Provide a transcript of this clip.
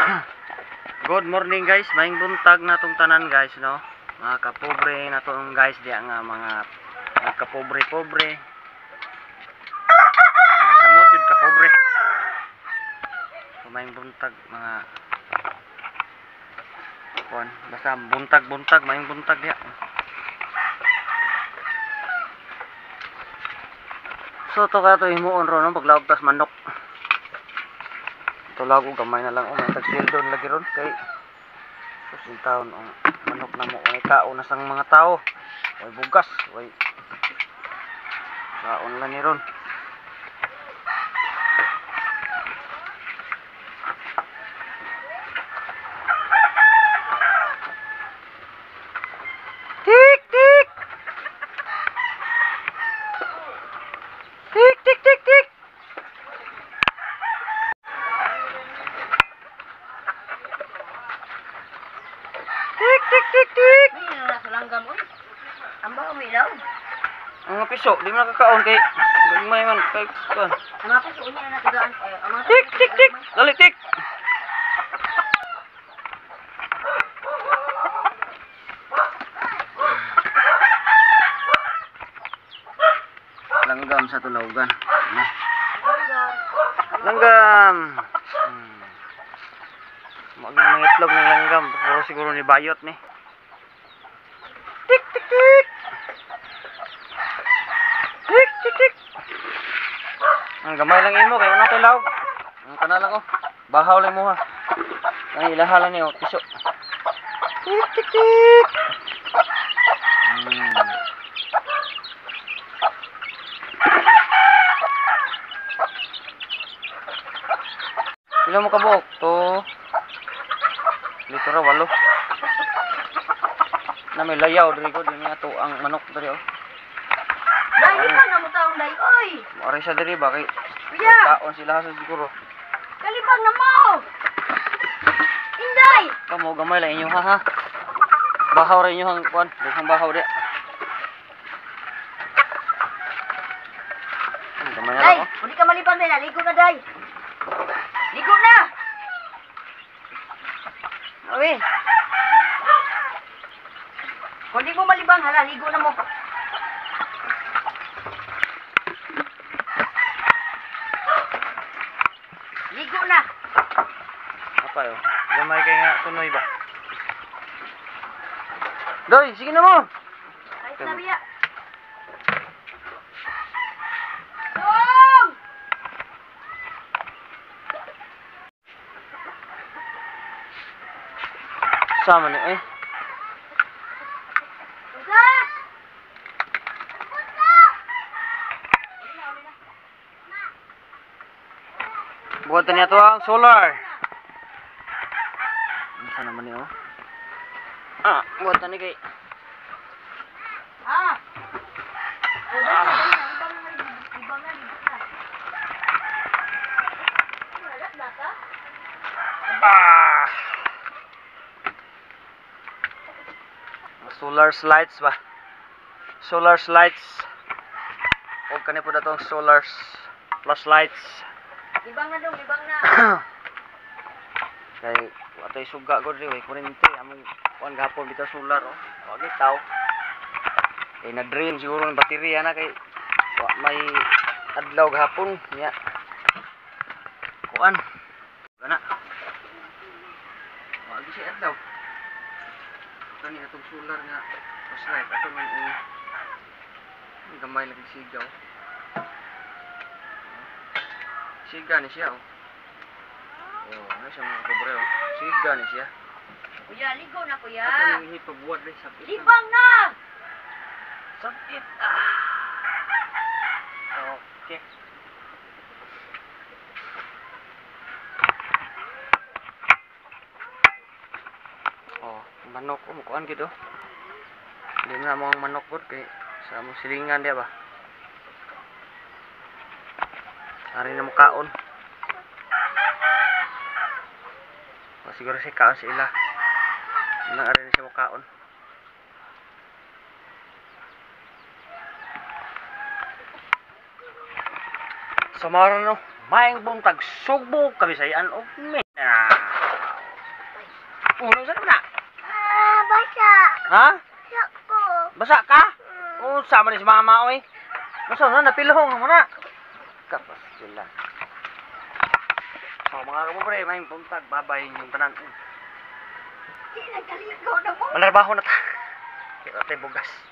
Good morning guys, maayong buntag na tong tanan guys, no. Mga kapobre na tong guys diya nga mga kapobre-pobre. Mga samot yun kapobre. So maayong buntag mga kuan, basta buntag-buntag, maayong buntag diya. So to ka to himuon ron no, paglaog tas manok. Tulago gamay na lang oh, may tag-sweldo lagi ron kay sus taon ang manok na mo ay kaon na sang mga tao. Way bugas, way kaon lang ni ron. Tik tik. Tik tik tik tik. Tik tik tik tik. Ay, nasa langgam oy. Amba umilaw. Ang mga piso, di man nakakaon kay gagmay man kay kuan. Ang mga piso unya na natugaan. Ang mga Tik tik tik. Dali tik. Langgam sa tulawgan. Langgam. Maging mga itlog ng langgam. Pero siguro ni bayot ni. Tik tik tik. Tik tik tik. Ang gamay lang imo kay unang tilaw. Ang kanala ko. Bahaw lang mo ha. Ang ilaha lang niyo piso. Tik tik tik. Pila mo kabuok to? Dito ra 8. Na may layaw diri ko dinhi ato ang manok diri oh. Dai di pa na mo taong dai oy. Aray sa diri ba kay Kuya. Kaon sila sa siguro. Kalibang na mo. Inday. Kamo gamay lang inyo ha ha. Bahaw ra inyo ang kuan, daghang bahaw di. Gamay na Dai, lang oh. uli ka malibang dai, ligo na dai. Ligo na. Oy. Kung di mo malibang, hala, ligo na mo. Ligo na. Apa yo? Gamay kay nga tunoy ba? Doy, sige na mo. Ayos na biya. Dong! Sama ni eh. Bugas! Buhatan niya to ang solar. Unsa naman ni oh? Ah, buhatan ni kay. Ah. Ah. Solar lights ba? Solar lights. Og kani po datong solar flashlights. Ibang na dong, ibang na. Kay atay suga gud ri way kuryente among kuan gahapon bitaw solar oh. Wa gyud taw. Kay na drain siguro ng baterya na kay wa may adlaw gahapon nya. Kuan. Kana. Wa gyud siya adlaw. Kani atong solar nga flashlight ato man gamay lagi sigaw. Siga ni siya oh. Oh, ano siya mga pobre oh. Siga ni siya. Kuya, ligo na kuya. Ato ning hipabuhat rin sabit. Libang na! Sabit. Ah. Okay. Oh, manok oh, mukuan gid oh. Di na mo ang manok gud kay sa among silingan diya ba. Ari na mo kaon. O, siguro siya kaon sa ila. Nang ari na siya mo kaon. Samara no, maayong buntag Sugbo, Kabisayan ug Mindanao. Oh, unsa naman na? Ah, basa. Ha? Basa ko. Basa ka? Unsa man ni si mama oy? Basa na napilhong mo na. Kapas sila. So mga kapobre, may buntag, babay yung tanan. Di nagkaligo na mo. Manarbaho na ta. Kaya tayo bugas.